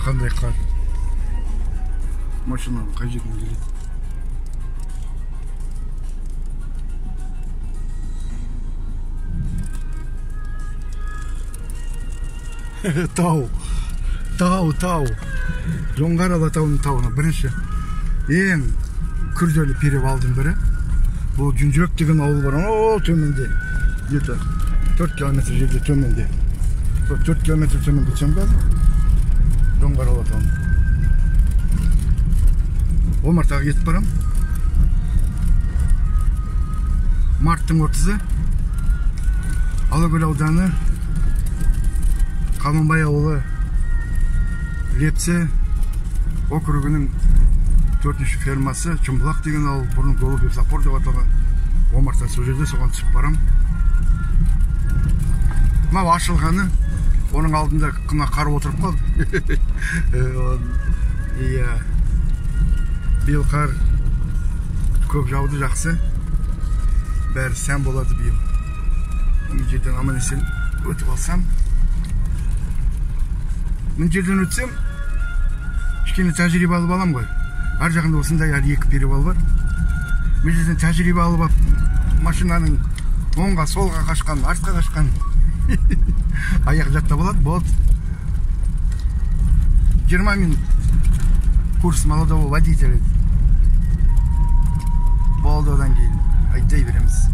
Қандай қар. Машинаның қай жерінен келеді. Тау. Тау, тау. Жоңғар Алатауының тауына бірінші ең күрделі перевалдың бірі. Бұл Жүнжірек деген ауыл бар. О, төменде. Где-то 4 километр жерде төменде. 4 километр төмен кетсем қазір Жоңғар Алатауына. Омартаға кетіп барам. Марттың 30-ы. Алакөл ауданы, Қабанбай ауылы, Лепсе округінің 4-ші фермасы, Шымбұлақ деген ауыл, бұрын Голубев Запор деп аталған. Омарта сол жерде, соған түсіп барам. Мынау ашылғаны, оның алдында мына қар отырып қалды. Иә. Биыл қар көп жауды, жақсы. Бәрі сән болады биыл. Мына жерден аман есен өтіп алсам. Мына жерден өтсем, кішкене тәжірибе алып алам ғой. Ар жағында осындай әлі 2 перевал бар. Мына жерден тәжірибе алып алып, машинаның оңға, солға қашқан, артқа қашқан аяқ жаттап алады, болды. 20 минут курс молодого водителя. Болды, одан кейін айдай береміз.